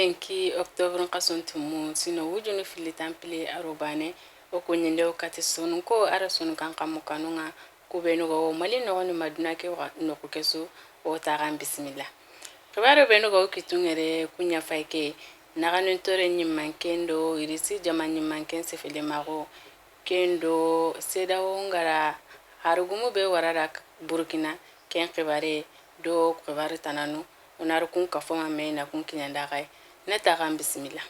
Lenki octobre kasuntumu sino wujunu filitan pili arobane o ko nyinde o kati sonu ko ara sonu kan kamu kanunga kubenugo mali nɔgɔ ni maduna ke nɔgɔ keso o tagan bisimila kibaru bɛ nɔgɔ kitungere kunya faike naganin tore ɲiman kendo irisi jama ɲiman ken sefele mago kendo CEDEAO ngara harugumu be warara Burkina ken kibare do kibare tananu onar kun kafo ma me na kun kinyanda kai ne tagan bisimila.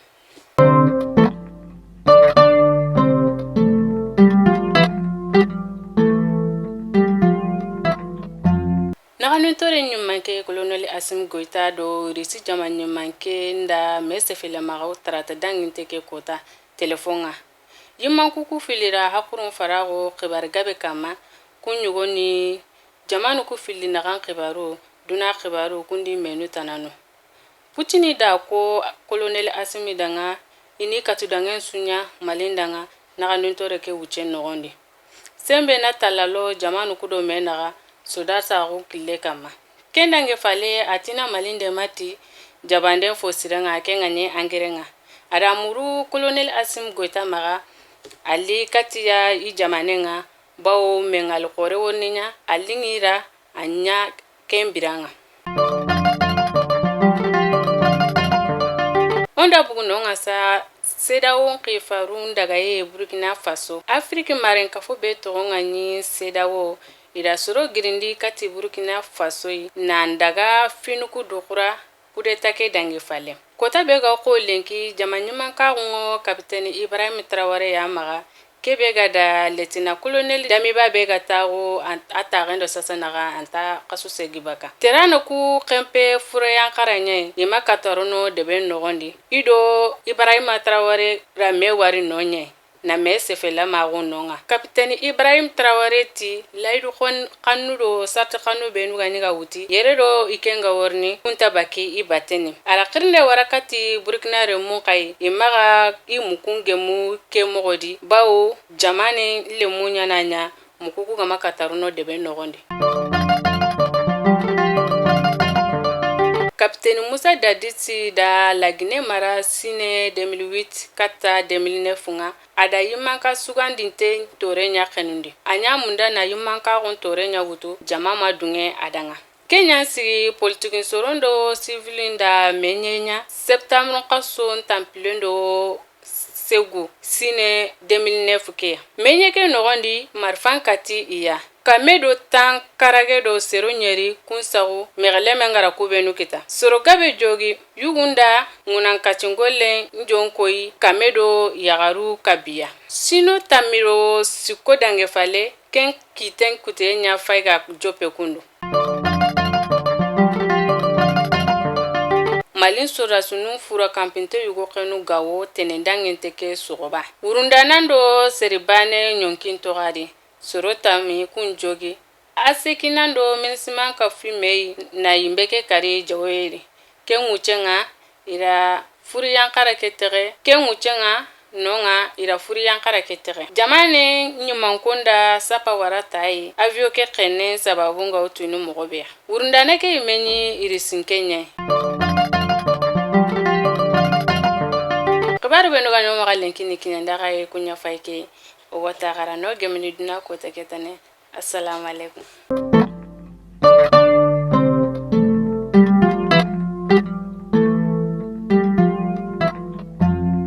Naganin tore ɲuman ke colonel Assimi Goïta do irisi jama ɲuman ke nda me sefele magaw tarata dangin teke kota telefon nga yiman kuku filira hakurun farago kibar gabe kama kun ni jamanu ku fili nagan kibaru duna kibaru kundi menu tananu Putini da ko colonel Assimi danga ini katudangen sunya malindanga naganin tore ke wuce nogondi sembe na talalo jamanu kudo me naga soda sagu kile kama kendange fale atina malinde mati jabanden fo sirenga kenga nye angerenga ada muru colonel Assimi Goïta maga ali katiya i jamanenga bawo mengal kore woninya alingira anya kembiranga onda bugu nonga sa CEDEAO kifarun daga ye Burkina Faso Afrique maren kafo be togonga ni CEDEAO ida soro girindi kati Burkina Faso na daga finuku dukura kudeta ke dange fale kota be ga ko lenki jama ɲuman ka ŋo capitaine Ibrahim Traoré ya maga kebe ga da letina colonel Damiba be ga tago a tagen do sasa naga anta kasu segibaka terano ku kempe fureyan karanye ima katorono de be nogondi ido Ibrahim Traoré ra me wari nonye na me sefela mago nonga capitaine Ibrahim Traoré ti laidu kon kanu do sart kanu be nuga niga wuti yere do ikenga worni kunta baki i bateni ala kirne warakati Burkina re mun kai imaga i mukunge mu ke mogodi bawo jamane le munya nanya mukuku kama kataruno de be nogondi. Capitaine Moussa Dadis da la Guinée mara sine 2008 kata 2009 nga ada yimanka sugandinte tore nya kenundi anya munda na yimanka gon tore nya wutu jama ma dunge adanga Kenya sigi politiki sorondo civilin da menyenya septembre kaso tampilendo Segu sine 2009 ke menyeke nogondi marfan kati iya kamedo tan karage do sero nyeri kunsago megele mengara kubenu kita sorogabe jogi yugunda ngunan kacingole njonkoyi kamedo yagaru kabiya sino tamiro siko dange fale ken kiten kute nya faiga jope kundu. Malin sorasunu fura kampinte yugo kenu gawo tenendangen teke sogoba wurundanando seribane nyonkin togari soro tami kun jogi asekinando minisiman ka fimei na yimbeke kari jawoyeri ke ŋucenga ira furiyankara ke tege ke ŋucenga nonga ira furiyankara ke tege jamane ɲumankonda sapa wara tayi avio ke xene sababu nga tunu mogo beya wurundane ke imenyi irisinke ɲɛ kibaru be noga ɲɔgɔn lenki ni kiɲɛndaga ye kunya fayike o wata gara no gemini duna ko tɛgɛ tane. Assalamu alaikum.